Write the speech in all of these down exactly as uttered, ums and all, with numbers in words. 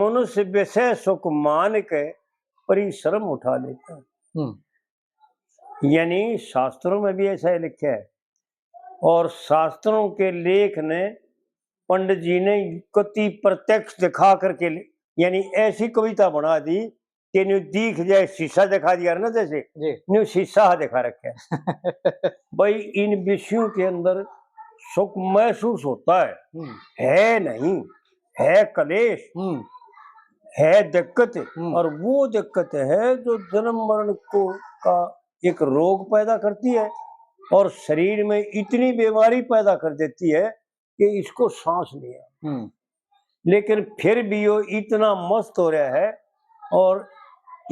मनुष्य विषय सुख मान के परिश्रम उठा लेता है। हम्म। यानी शास्त्रों में भी ऐसा ही लिखा है, और शास्त्रों के लेख ने पंडित जी ने कति प्रत्यक्ष दिखा करके लि-, यानी ऐसी कविता बना दी कि न्यू दिख जाए, शीशा दिखा दिया ना जैसे, जी। न्यू शीशा दिखा रखे है। भाई, इन विषयों के अंदर सुख महसूस होता है, हम्म। है नहीं, है कलेश, हम्म। है दिक्कत, हम्म। और वो दिक्कत है जो जन्म मरण को, का एक रोग पैदा करती है और शरीर में इतनी बीमारी पैदा कर देती है कि इसको सांस नहीं आ। हम्म। लेकिन फिर भी वो इतना मस्त हो रहा है और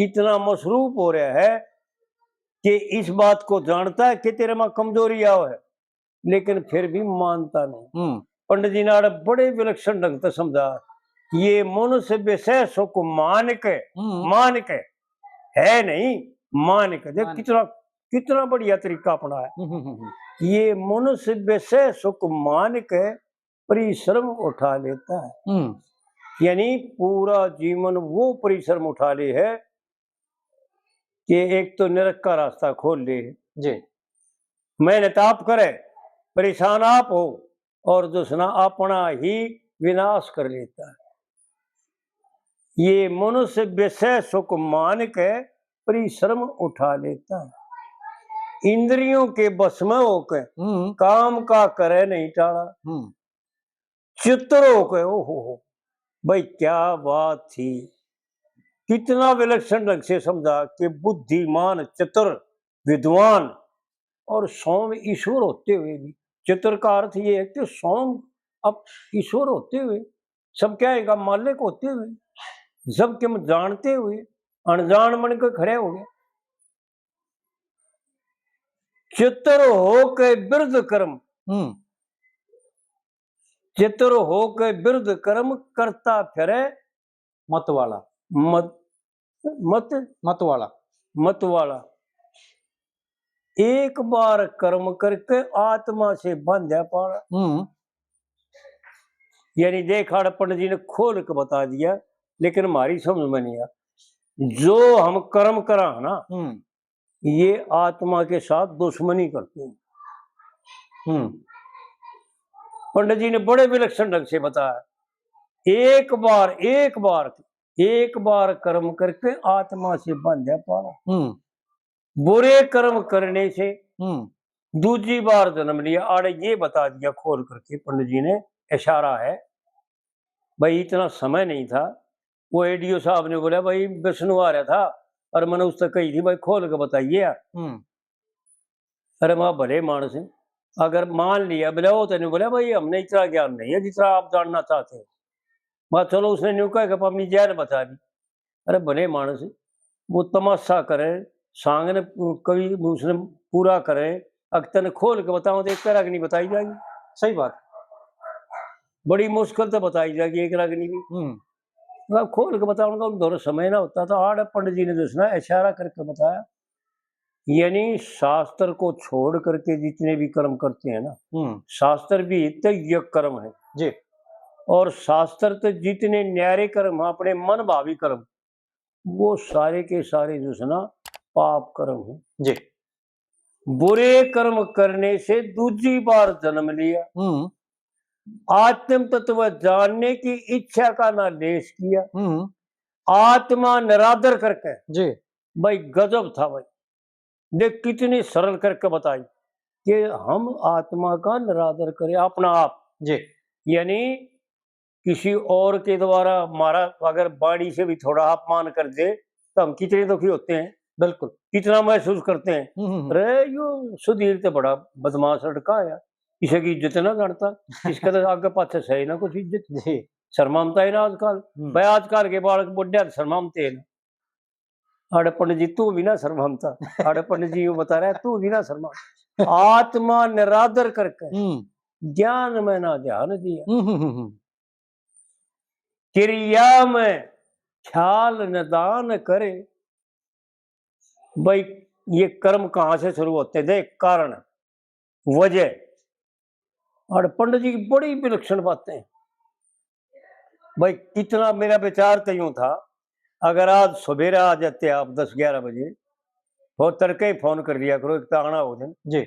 इतना मसरूफ हो रहा है कि इस बात को जानता है कि तेरे में कमजोरी आओ है, लेकिन फिर भी मानता नहीं। हम्म। पंडित जी ने आड़े बड़े विलक्षण ढंग से समझा, ये मनुष्य विषय सुख मान के, हम्म। मान के, है नहीं, मान के। देख मान के। कितना, कितना बढ़िया तरीका अपनाया। हम्म, हम्म, हम्म, हम्म। ये मनुष्य विषय सुख मान के परिश्रम उठा लेता है। हम्म। यानी पूरा जीवन वो परिश्रम उठा ले है कि एक तो नरक का रास्ता खोल ले है। जी। मेहनत आप करे, परेशान आप हो, और दूसरा अपना ही विनाश कर लेता है। ये मनुष्य विषय सुख मान के परिश्रम उठा लेता है। इंद्रियों के बस में होके हम्म। काम का करे नहीं टाला। हम्म। चतुर होके, ओ हो हो, भाई क्या बात थी, कितना विलक्षण ढंग से समझा कि बुद्धिमान, चतुर, विद्वान और सौम्य ईश्वर होते हुए भी। चतुर का अर्थ ये है कि सौम्य, अब ईश्वर होते हुए, सब क्या है, मालिक होते हुए, सब के जानते हुए अनजान मन के खड़े हो गए। चतुर हो के बिरध कर्म, हम्म। चतुर हो के बिरध कर्म करता फिरे मत वाला। मत, मत, मत वाला। मत वाला। एक बार कर्म करके आत्मा से बांध्या पाला। हम्म। यानी देख, आड़े पंडित जी ने खोल के बता दिया, लेकिन हमारी समझ में नहीं आया। जो हम कर्म करा है ना, हम्म। ये आत्मा के साथ दुश्मनी करते हैं। हम्म। पंडित जी ने बड़े विलक्षण ढंग से बताया, एक बार, एक बार, एक बार कर्म करके आत्मा से बांध्या पाला। हम्म। बुरे कर्म करने से हम्म। दूसरी बार जन्म लिया। आड़े ये बता दिया खोल करके पंडित जी ने, इशारा है भाई, इतना समय नहीं था। वो एडीओ साहब ने बोला, भाई, विष्णु आ रहा था और मैंने उससे कही थी, भाई, खोल के बताइए यार। हम्म। अरे, मैं भले मानस है, अगर मान लिया, बोला, वो तैने बोला, भाई, हमने इतना ज्ञान नहीं है जितना आप जानना चाहते हो। मैं, चलो, उसने न्यू कह के अपनी जान बचा ली। अरे, भले मानस है, वो तमाशा करे, सांग ने कभी उसने पूरा करे, अगर तैने खोल के बताऊं तो एक रागनी बताई जाएगी। सही बात। बड़ी मुश्किल से बताई जाएगी एक रागनी भी। हम्म। अब खोल के बताऊंगा, उन दोनों समय ना होता, तो आड़े पंडित जी ने दूसरा इशारा करके बताया, यानी शास्त्र को छोड़ करके जितने भी कर्म करते हैं ना, हम्म। शास्त्र भी तो यज्ञ कर्म है। जी। और शास्त्र तो जितने न्यारे कर्म हैं, अपने मन भावी कर्म, वो सारे के सारे जो है ना, पाप कर्म हैं। जी। बुरे कर्म करने से दूसरी बार जन्म लिया। हम्म। आत्म तत्व जानने की इच्छा का ना लेश किया। हम्म। आत्मा निरादर करके। जी। भाई, गजब था भाई। देख, कितनी सरल करके बताई कि हम आत्मा का निरादर करें, अपना आप। जी। यानी किसी और के द्वारा हमारा अगर वाणी से भी थोड़ा अपमान कर दे, तो हम कितने दुखी होते हैं, बिल्कुल। कितना महसूस करते हैं। हम्म, हम्म, हम्म। अरे, यो सुधीर तो बड़ा बदमाश लड़का है, इसे की इज्जत ना जानता, इसका तो आगे पाछे सही ना कुछ इज्जत। जी। शर्मामता है ना आजकल। हम्म। भाई, आजकल के बालक बुढ़े शर्मामते हैं ना। आड़े पंडित जी, तू भी ना शर्मामता। आड़े पंडित जी यूं बता रहा है, तू भी ना शर्मा। आत्मा निरादर करके हम्म। ज्ञान में ना ध्यान दिया। हम्म, हम्म, हम्म, हम्म। क्रिया में ख्याल निदान करे। भाई, ये कर्म कहाँ से शुरू होते हैं? देख, कारण, वजह। और पंडित जी की बड़ी विलक्षण बातें। भाई, इतना मेरा विचार तो यूं था, अगर आज सवेरा आ जाते आप दस ग्यारह बजे, और तड़के ही फोन कर लिया करो, एक तो आना हो दिन, जी।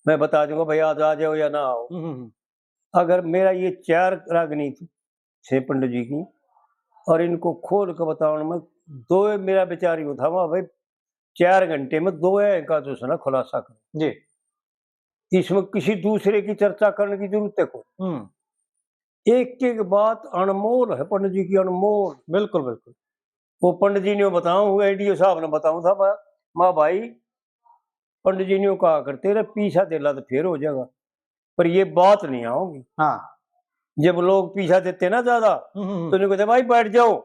मैं बता दूंगा, भाई, आज आ जाओ या ना आओ। हम्म, हम्म, हम्म। अगर मेरा ये चार रागनी थी, छह पंडित जी की, और इनको खोल के बतावन में दो, मेरा विचार यूं था, वाह भाई, चार घंटे में दो है इनका जो है ना खुलासा करो। जी। इसमें किसी दूसरे की चर्चा करने की जरूरत है कोई? हम्म। एक एक बात अनमोल है पंडित जी की, अनमोल। बिल्कुल, बिल्कुल। वो पंडित जी ने बताऊं, एडीओ साहब ने बताऊं था, मैं, माँ भाई, पंडित जी ने कहा करते रहे, पीसा दे ला तो फेर हो जाएगा, पर ये बात नहीं आओगी। हाँ। जब लोग पीसा देते ना ज्यादा, हम्म, हम्म, हम्म। तो उन्हें कहते, "भाई, बैठ जाओ,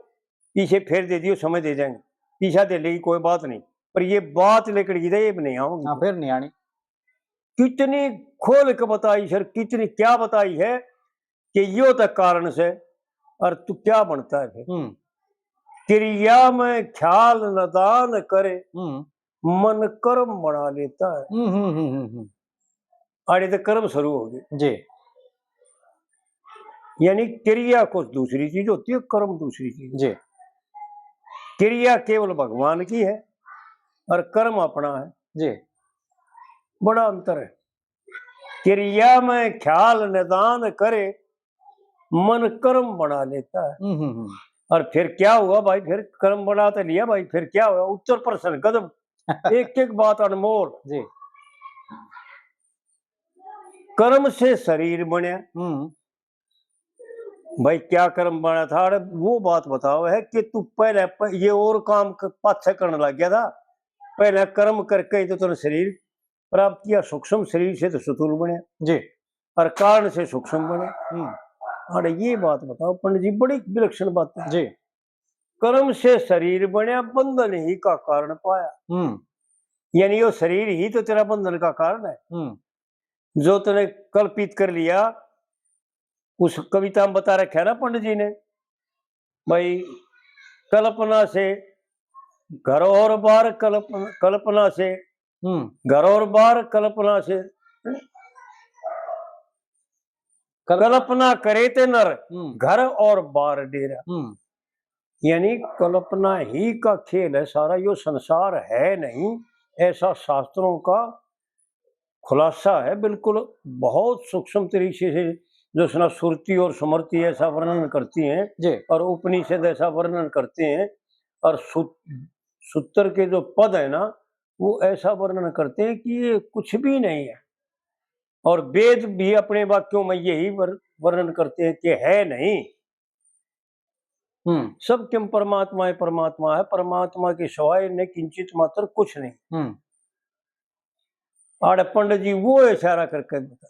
पीछे फेर दे दियो, समय दे जाएंगे।" पीसा दे लेगी, कोई बात नहीं, पर ये बात लेकर की ये नहीं आओगी। हाँ, फिर नहीं आनी। कितनी खोल के बताई सर, कितनी क्या बताई है कि यो तो कारण से, और तू क्या बनता है फिर? हम्म। क्रिया में ख्याल निदान करे, हम्म। मन कर्म बना लेता है। हम्म, हम्म, हम्म, हम्म, हम्म। आड़े तो कर्म शुरू हो गए। जी। यानी क्रिया कुछ दूसरी चीज होती है, कर्म दूसरी चीज। जी। क्रिया केवल भगवान की है और कर्म अपना है। जी। बड़ा अंतर है। क्रिया में ख्याल निदान करे, मन कर्म बना लेता है। हम्म, हम्म, हम्म। और फिर क्या हुआ भाई? फिर कर्म बना तो लिया भाई, फिर क्या हुआ? उत्तर प्रश्न, गजब। एक एक बात अनमोल। जी। कर्म से शरीर बनया। हम्म। भाई, क्या कर्म बना था? अरे, वो बात बताओ है कि तू पहले प-, ये और काम क-, पाछे करने लग गया था। पहले कर्म करके ही तो तूने शरीर प्राप्त किया, सूक्ष्म शरीर से तो स्थूल बने। जी। और कारण से सूक्ष्म बने। हम्म। अरे, ये बात बताओ पंडित जी, बड़ी विलक्षण बात है। जी। कर्म से शरीर बनया, बंधन ही का कारण पाया। हम्म। यानी यो शरीर ही तो तेरा बंधन का कारण है। हम्म। जो तूने कल्पित कर लिया, उस कविता में बता रखा है ना पंडित जी ने, भाई, कल्पना से घर और बार, कल्प-, कल्पना से हम्म। घर और बार, कल्पना से कल्प- कल्पना करे ते नर, हम्म। घर और बार डेरा। हम्म। यानी कल्पना ही का खेल है सारा, यो संसार है नहीं, ऐसा शास्त्रों का खुलासा है बिल्कुल। बहुत सूक्ष्म तरीके से जो है ना श्रुति और स्मृति ऐसा वर्णन करती हैं जी। और उपनिषद ऐसा वर्णन करते हैं, और सू-, सूत्र के जो पद है ना, वो ऐसा वर्णन करते हैं कि ये कुछ भी नहीं है। और वेद भी अपने वाक्यों में यही वर-, वर्णन करते हैं कि है नहीं। हम्म। सब क्यों परमात्मा है, परमात्मा है, परमात्मा के सिवाय न किंचित मात्र कुछ नहीं। हम्म। आड़े पंडित जी वो इशारा करके बता,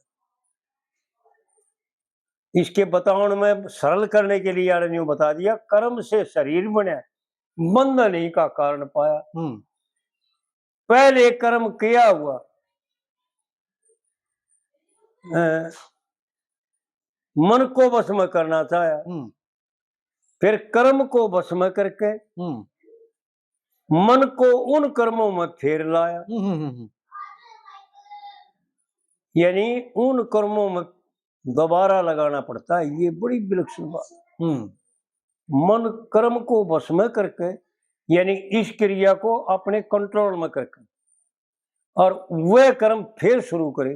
इसके बतावन में सरल करने के लिए आड़े न्यू बता दिया, कर्म से शरीर बने, बंधन ही का कारण पाया। हम्म। पहले कर्म किया हुआ, अ, मन को वश में करना चाहा, हम्म। फिर कर्म को वश में करके हम्म। मन को उन कर्मों में फेर लाया। हम्म, हम्म, हम्म, हम्म। यानी उन कर्मों में दोबारा लगाना पड़ता है, ये बड़ी विलक्षण बात। हम्म। मन कर्म को वश में करके, यानी इस क्रिया को अपने कंट्रोल में करके, और वह कर्म फिर शुरू करे।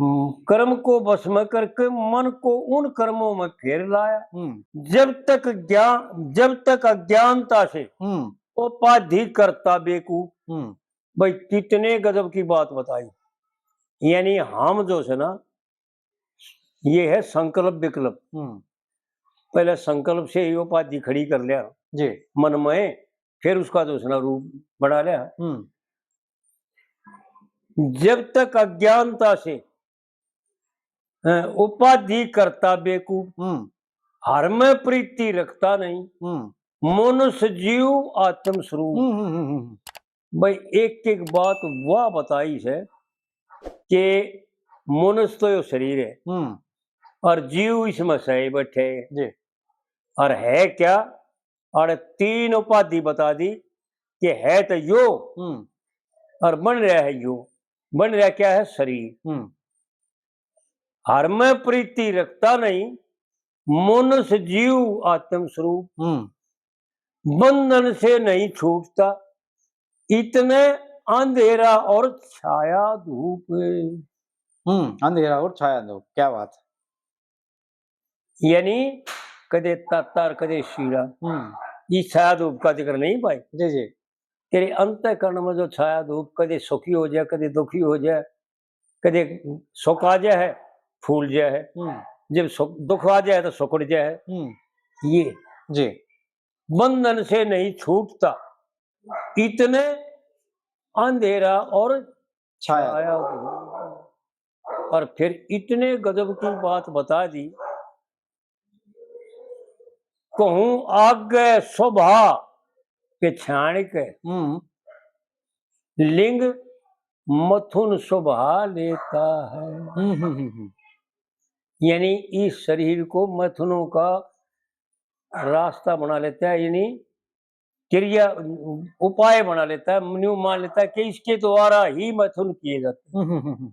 हम्म, कर्म को वश में करके मन को उन कर्मों में फेर लाया। हम्म। जब तक ज्ञान, जब तक अज्ञानता से हम्म। उपाधि करता बेकूफ। हम्म। भाई, कितने गजब की बात बताई। यानी हम जो है ना, ये है संकल्प विकल्प। हम्म। पहले संकल्प से ही उपाधि खड़ी कर लिया जी। मन में, फिर उसका जो है ना रूप बना लिया। हम्म। जब तक अज्ञानता से, अ, उपाधि करता बेकूफ, हम्म। हर में प्रीति रखता नहीं, हम्म। मनुष्य जीव आत्म स्वरूप। हम्म, हम्म, हम्म, हम्म। भाई, एक एक बात वह बताई से कि मनुष्य तो यो शरीर है हम्म। और जीव इसमें सही बैठे जी। और है क्या? और तीन उपाधि बता दी कि है तो यो हम्म। और बन रहा है यो। बन रहा क्या है? शरीर। हम्म। हर में प्रीति रखता नहीं, मनुष्य जीव आत्म स्वरूप। हम्म। बंधन से नहीं छूटता, इतने अंधेरा और छाया धूप। हम्म, अंधेरा और छाया धूप, क्या बात है। यानी कदे ताता और कदे शीला। हम्म। ये छाया धूप का जिक्र नहीं भाई। जी, जी। तेरे अंतःकरण में जो छाया धूप कदे सुखी हो जाए, कदे दुखी हो जाए, कदे सुख आ जाए है, फूल जाए है, हम्म। जब सुख, दुख आ जाए तो सुकड़ जाए है। हम्म। ये जी। बंधन से नहीं छूटता, इतने अंधेरा और छाया। छाया हुआ। और फिर इतने गजब की बात बता दी, कहूँ आगे शोभा पहचान के, हम्म। लिंग मथुन शोभा लेता है। हम्म, हम्म, हम्म, हम्म। यानी इस शरीर को मथुनों का रास्ता बना लेता है, यानी क्रिया, उपाय बना लेता है, न्यू मान लेता है कि इसके द्वारा ही मथुन किए जाते हैं। हम्म, हम्म, हम्म।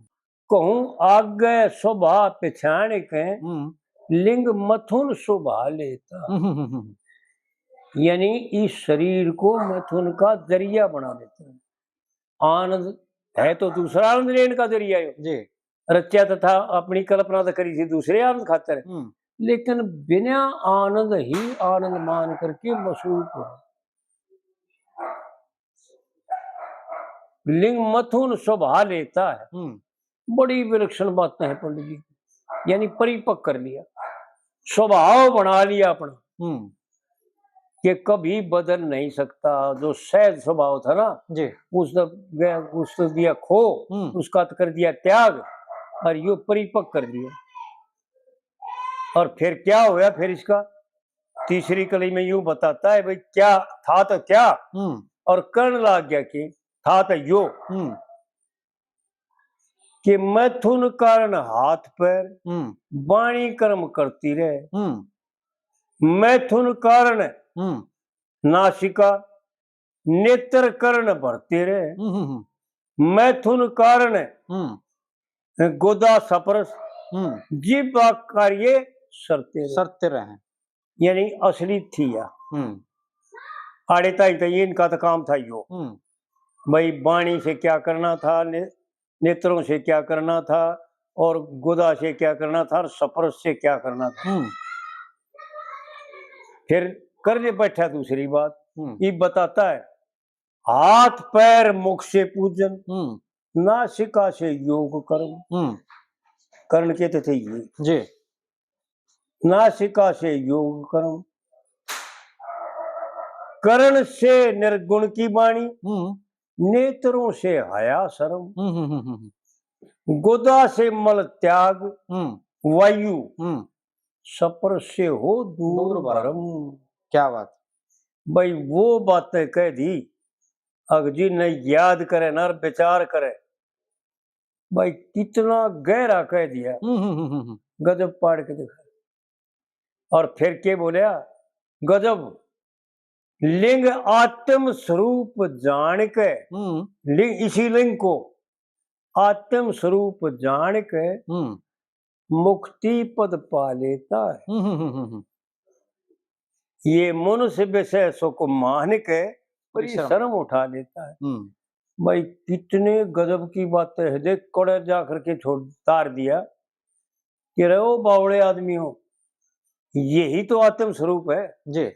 कहूँ आगे शोभा पहचान के, हम्म। लिंग मथुन शोभा लेता। हम्म, हम्म, हम्म। यानी इस शरीर को मथुन का जरिया बना लेता है। आनंद है तो दूसरा आनंद लेने का जरिया है। जी। रचा तो था अपनी कल्पना तो करी थी दूसरे आनंद खातर, हम्म। लेकिन बिना आनंद ही आनंद मान करके मसरूफ हो। लिंग मथुन शोभा लेता है। हम्म। बड़ी विलक्षण बातें हैं पंडित जी की, यानी परिपक्व कर लिया, स्वभाव बना लिया अपना। हम्म। कि कभी बदल नहीं सकता। जो सहज स्वभाव था ना, जी। उसने गया, उसने दिया खो, हम्म। उसका तो कर दिया त्याग, और यो परिपक्व कर दिया। और फिर क्या होया? फिर इसका तीसरी कली में यूं बताता है, भाई, क्या था तो क्या, हम्म। और करण लाग गया कि था तो यो। हम्म। कि मैथुन कारण हाथ पैर, हम्म। बाणी कर्म करती रहे। हम्म। मैथुन कारण हम्म। नासिका, नेत्र कर्ण भरते रहे। हम्म, हम्म, हम्म। मैथुन कारण हम्म। गोदा सपरस, हम्म। जीभ कार्य सरते रहे। सरते रहे। यानी असली थी या। हम्म। आड़े ताई तो इनका तो काम था यो। हम्म। भाई, बाणी से क्या करना था, ने-, नेत्रों से क्या करना था, और गोदा से क्या करना था, और सपरस से क्या करना था। हम्म। फिर करने बैठा दूसरी बात। हम्म। ये बताता है, हाथ पैर मुख से पूजन, हम्म। नासिका से योग कर्म। हम्म। करण के तो थे ये। जी। नासिका से योग कर्म, करण से निर्गुण की बाणी, हम्म। नेत्रों से हया शर्म, हम्म, हम्म, हम्म, हम्म। गोदा से मल त्याग, हम्म। वायु, हम्म। सपर से हो दूर दूर भरम। भरम। क्या बात। भाई, वो बातें कह दी, अगर जिन्हें याद करे ना और विचार करे, भाई, कितना गहरा कह दिया। हम्म, हम्म, हम्म, हम्म। गजब पाड़ के दिखा। और फिर के बोलिया, गजब, लिंग आत्म स्वरूप जान के, हम्म। लिंग, इसी लिंग को आत्म स्वरूप जान के हम्म। मुक्ति पद पा लेता है। हम्म, हम्म, हम्म, हम्म। ये मनुष्य विषय सुख मान के परिश्रम। परिश्रम उठा लेता है। हम्म। भाई, कितने गजब की बातें हैं। देख, कड़े जा करके छोड़, तार दिया कि रहो बावड़े आदमी हो, यही तो आत्म स्वरूप है। जी।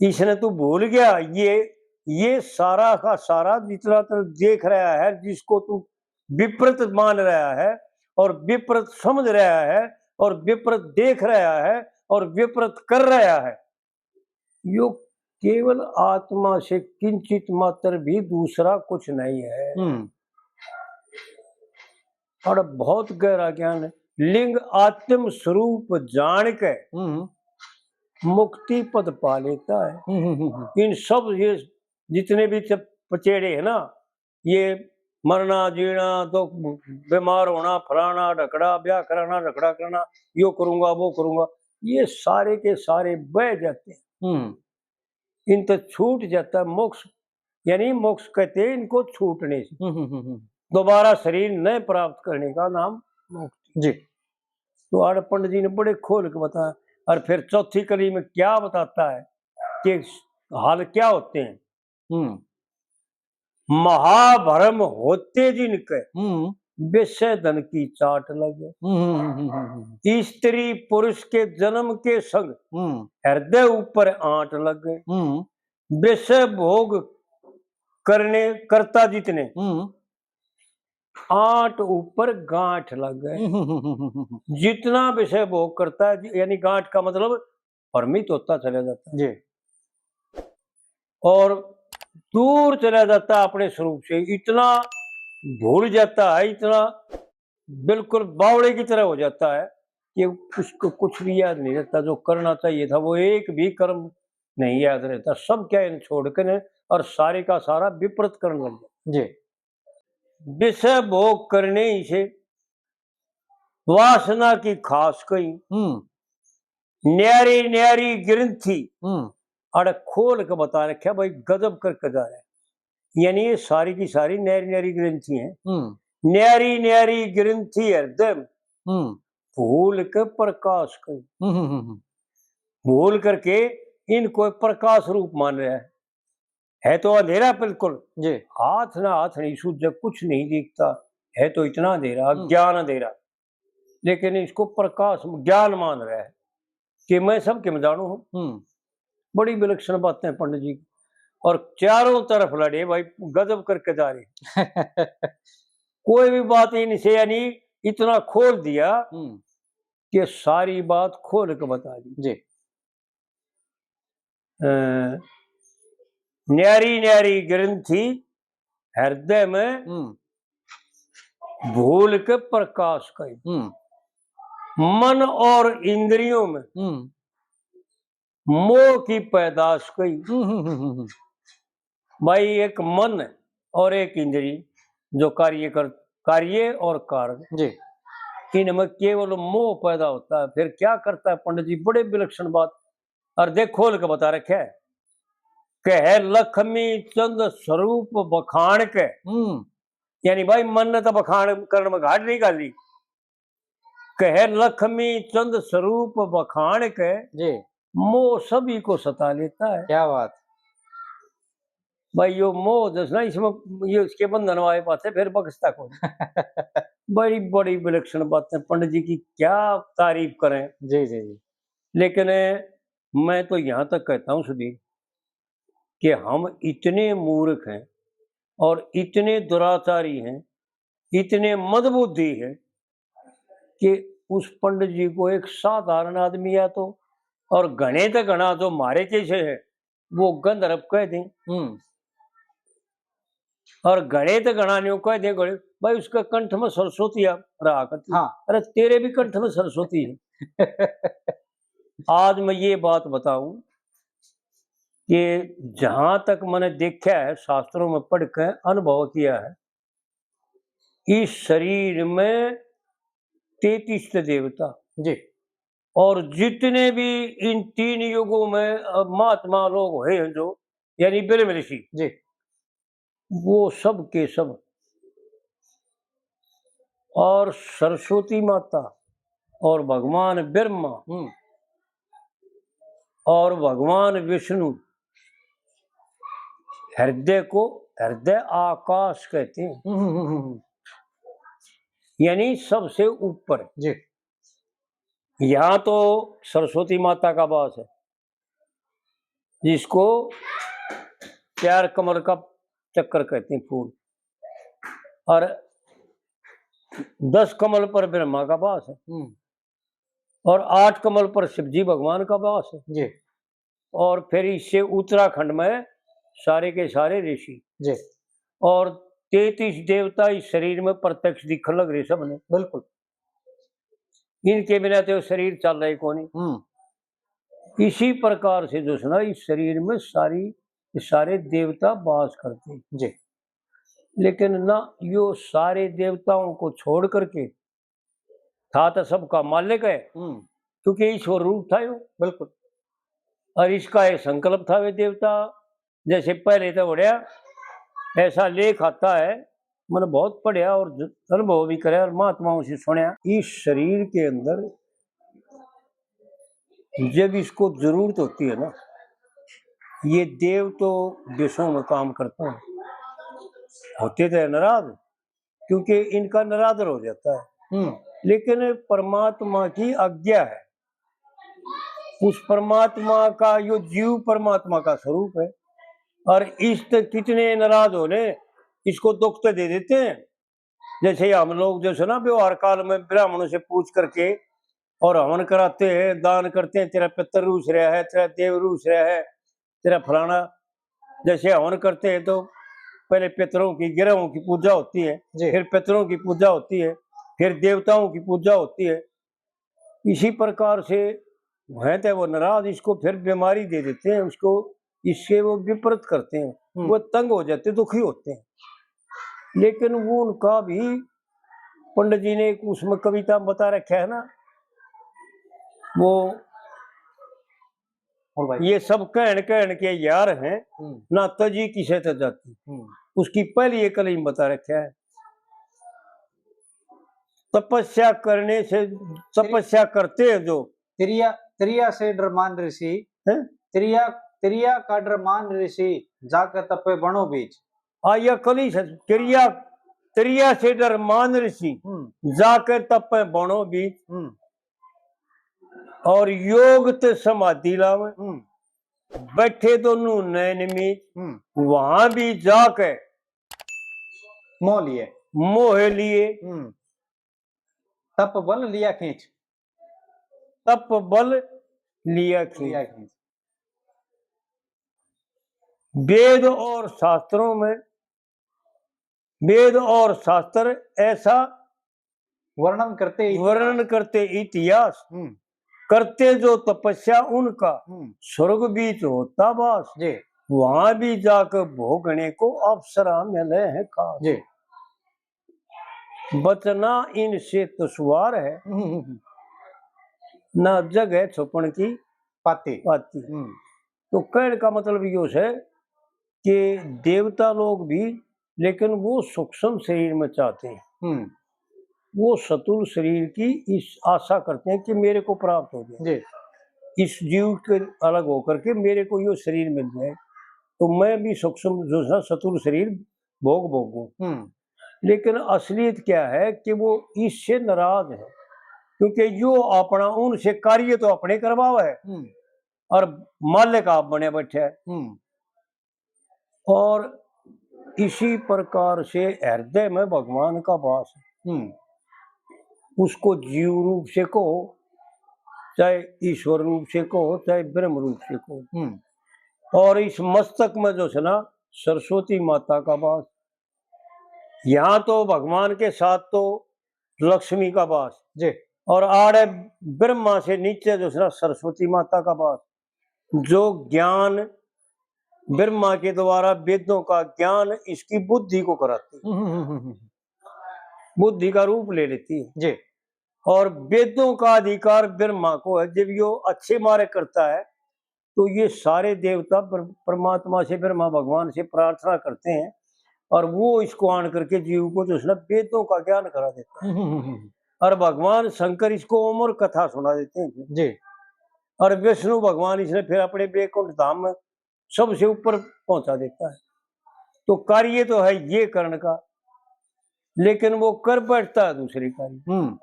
इसने तू भूल गया, ये, ये सारा का सारा जितना तू देख रहा है, जिसको तू विपरीत मान रहा है और विपरीत समझ रहा है और विपरीत देख रहा है और विपरीत कर रहा है, यो केवल आत्मा से किंचित मात्र भी दूसरा कुछ नहीं है। हम्म। और बहुत गहरा ज्ञान है। लिंग आत्म स्वरूप जान के हम्म। मुक्ति पद पा लेता है। हम्म, हम्म, हम्म, हम्म। इन सब ये जितने भी च-, पचेड़े हैं ना, ये मरना, जीना, तो बीमार होना, फलाना, ढकड़ा, ब्याह कराना, झगड़ा करना, यो करूंगा, वो करूंगा, ये सारे के सारे बह जाते हैं। हम्म। इन तो छूट जाता है मोक्ष, यानी मोक्ष कहते हैं इनको छूटने से। हम्म, हम्म, हम्म, हम्म। दोबारा शरीर न प्राप्त करने का नाम मोक्ष। जी। तो आड़े पंडित जी ने बड़े खोल के बताया। और फिर चौथी कली में क्या बताता है कि हाल क्या होते हैं। हम्म। महाभ्रम होते जिनके, हम्म। विषय धन की चाट लगे। हम्म, हम्म, हम्म, हम्म, हम्म। स्त्री पुरुष के जन्म के संग, हम्म। हृदय ऊपर आंट लगे। हम्म। विषय भोग करने करता जितने, हम्म। आंट ऊपर गांठ लगे। हम्म, हम्म, हम्म, हम्म, हम्म। जितना विषय भोग करता है, यानी गांठ का मतलब भ्रमित होता चला जाता है। जी। और दूर चला जाता है अपने स्वरूप से, इतना भूल जाता है, इतना बिल्कुल बावड़े की तरह हो जाता है कि उसको कुछ भी याद नहीं रहता, जो करना चाहिए था वो एक भी कर्म नहीं याद रहता, सब क्या इन छोड़ के ने और सारे का सारा विपरीत करने लग जाता। जी। विषय भोग करने ही से वासना की खास कई, हम्म। न्यारी न्यारी ग्रंथि, हम्म। अड़े खोल के बता रखा भाई, गजब करके जा रहा है। यानी ये सारी की सारी न्यारी न्यारी ग्रंथि हैं। हम्म। न्यारी न्यारी ग्रंथि हृदय में, हम्म। भूल के प्रकाश कई। हम्म, हम्म, हम्म, हम्म। भूल करके इनको प्रकाश रूप मान रहा है। है तो अंधेरा बिल्कुल। जी। हाथ ना हाथ नहीं सूझे, कुछ नहीं दिखता, है तो इतना अंधेरा, हम्म। ज्ञान अंधेरा। लेकिन इसको प्रकाश, ज्ञान मान रहा है कि मैं सब के में जानू हूँ। हम्म। बड़ी विलक्षण बातें पंडित जी की। और चारों तरफ लड़े भाई, गजब करके जा रहे। कोई भी बात इनसे यानी इतना खोल दिया हम्म। कि सारी बात खोल के बता दी। जी। अ, न्यारी न्यारी ग्रंथि हृदय में हम्म। भूल के प्रकाश कई। हम्म। मन और इंद्रियों में हम्म। मोह की पैदाश कई। हम्म, हम्म, हम्म, हम्म, हम्म। भाई, एक मन और एक इंद्री जो कार्य कर, कार्य और कारण, जी। इनमें केवल मोह पैदा होता है। फिर क्या करता है पंडित जी, बड़े विलक्षण बात। और देख खोल के बता रखे है, कह लक्ष्मी चंद स्वरूप बखान के, हम्म। यानी भाई, मन ने तो बखान करण में घाट नहीं घाली, कह लक्ष्मी चंद स्वरूप बखान के, जी। मोह सभी को सता लेता है। क्या बात। भाई, यो मोह जसना इसमें, ये इसके बंधन वाले पासे फिर बख्शता कौन। बड़ी, बड़ी विलक्षण बातें पंडित जी की, क्या तारीफ करें। जी, जी, जी। लेकिन मैं तो यहाँ तक कहता हूँ सुधीर, कि हम इतने मूर्ख हैं और इतने दुराचारी हैं, इतने मंदबुद्धि हैं कि उस पंडित जी को एक साधारण आदमी या तो, और घणे ते घणा जो मारे जैसे है, वो गंधर्व कह दें। हम्म। और घणे ते घणा न्यू कह दें, घणे, भाई, उसके कंठ में सरस्वती आ रहा करती। हाँ। अरे, तेरे भी कंठ में सरस्वती है। आज मैं ये बात बताऊं कि जहां तक मैंने देखा है, शास्त्रों में पढ़ के अनुभव किया है, इस शरीर में तैंतीस देवता, जी। और जितने भी इन तीन युगों में, अ, महात्मा लोग हुए हैं जो, यानी ब्रह्म ऋषि, जी। वो सब के सब, और सरस्वती माता और भगवान ब्रह्मा, हम्म। और भगवान विष्णु हृदय को, हृदय आकाश कहते हैं। हम्म, हम्म, हम्म, हम्म। यानी सबसे ऊपर। जी। यहाँ तो सरस्वती माता का वास है, जिसको चार कमल का चक्कर कहते हैं, फूल, और दस कमल पर ब्रह्मा का वास है, हम्म। और आठ कमल पर शिव जी भगवान का वास है। जी। और फिर इससे उत्तराखंड में सारे के सारे ऋषि। जी। और तैंतीस देवता इस शरीर में प्रत्यक्ष दिखने लग रहे सबने। बिल्कुल। इनके बिना तो शरीर चल रहे कोनी। हम्म। इसी प्रकार से जो है ना, इस शरीर में सारी, सारे देवता वास करते हैं। जी। लेकिन ना, यो सारे देवताओं को छोड़ करके, था तो सबका मालिक है, हम्म। क्योंकि ईश्वर रूप था यो। बिल्कुल। और इसका ये संकल्प था, वे देवता जैसे पहले तो बढ़िया ऐसा लेख आता है मैंने बहुत पढ़या और ज-, अनुभव भी करया और महात्माओं से सुनया। इस शरीर के अंदर जब इसको जरूरत होती है ना, ये देव तो विषयों में काम करते हैं, होते तो हैं नाराज, क्योंकि इनका निरादर हो जाता है। हम्म। लेकिन परमात्मा की आज्ञा है, उस परमात्मा का, यो जीव परमात्मा का स्वरूप है, और इस तक कितने नाराज होने, इसको दुख तो दे देते हैं। जैसे हम लोग जो है ना, व्यवहार काल में ब्राह्मणों से पूछ करके और हवन कराते हैं, दान करते हैं, तेरा पितर रूस रहा है, तेरा देव रूस रहा है, तेरा फलाना, जैसे हवन करते हैं तो पहले पितरों की, गिरहों की पूजा होती है, जी। फिर पितरों की पूजा होती है, फिर देवताओं की पूजा होती है। इसी प्रकार से हैं तो वो नाराज, इसको फिर बीमारी दे देते हैं, उसको, इससे वो विपरीत करते हैं, हम्म। वो तंग हो जाते, दुखी होते हैं। लेकिन वो उनका भी, पंडित जी ने एक उसमें कविता में बता रखा है ना, वो और भाई। ये सब कहन कहन के यार हैं, हम्म। ना तजी किसे तो जाती। हम्म। उसकी पहली एक कली में बता रखा है, तपस्या करने से, तपस्या करते हैं जो। त्रिया, त्रिया से डर मान ऋषि, हैं? त्रिया, त्रिया का डर मान ऋषि, जाकर तपे बनो बीच। हाँ, ये कली से, त्रिया, त्रिया से डर मान ऋषि, हम्म। जाकर तपे बनो बीच। हम्म। और योग ते समाधि लावे, हम्म। बैठे दोनों नैन मीच, हम्म। वहां भी जाके मोह लिए। मोह लिए। हम्म। तप बल लिया खींच। तप बल लिया खींच। लिया खींच। वेद और शास्त्रों में, वेद और शास्त्र ऐसा वर्णन करते इतिहास। वर्णन करते इतिहास, हम्म। करते जो तपस्या उनका, हम्म। स्वर्ग बीच होता वास, जी। वहां भी जाकर भोगने को अवसर मिले है खास। जी। बचना इनसे दुश्वार है, हम्म, हम्म, हम्म। ना जगह छुपन की पाती। पाती। हम्म। तो कहने का मतलब यो है कि देवता लोग भी, लेकिन वो सूक्ष्म शरीर में चाहते हैं। हम्म। वो स्थूल शरीर की इस आशा करते हैं कि मेरे को प्राप्त हो जाए, जी। इस जीव के अलग होकर के मेरे को यो शरीर मिल जाए, तो मैं भी सूक्ष्म जो है ना, स्थूल शरीर भोग भोगूं। हम्म। लेकिन असलियत क्या है कि वो इससे नाराज है, क्योंकि यो अपना, उनसे कार्य तो अपने करवावे है, हम्म। और मालिक आप बने बैठे है। हम्म। और इसी प्रकार से हृदय में भगवान का वास है। हम्म। उसको जीव रूप से कहो, चाहे ईश्वर रूप से कहो, चाहे ब्रह्म रूप से कहो। हम्म। और इस मस्तक में जो है ना, सरस्वती माता का वास। यहाँ तो भगवान के साथ तो लक्ष्मी का वास, जी। और आड़े ब्रह्मा से नीचे जो है ना, सरस्वती माता का वास। जो ज्ञान ब्रह्मा के द्वारा वेदों का ज्ञान इसकी बुद्धि को कराती, हम्म, हम्म, हम्म, हम्म। बुद्धि का रूप ले लेती है। जी। और वेदों का अधिकार ब्रह्मा को है। जब यो अच्छे मार्ग करता है, तो ये सारे देवता पर-, परमात्मा से, ब्रह्मा भगवान से प्रार्थना करते हैं और वो इसको आन करके जीव को जो है ना, वेदों का ज्ञान करा देता है। हम्म, हम्म, हम्म। और भगवान शंकर इसको अमर कथा सुना देते हैं। जी। और विष्णु भगवान इसने फिर अपने बैकुंठ धाम में सबसे ऊपर पहुंचा देता है। तो कार्य तो है ये करण का, लेकिन वो कर बैठता है दूसरे कार्य। हम्म।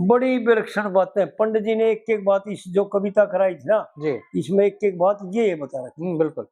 बड़ी विलक्षण बातें पंडित जी ने एक एक बात, इस जो कविता कराई थी ना, जी। इसमें एक एक बात ये बता रखी। हम्म, बिल्कुल।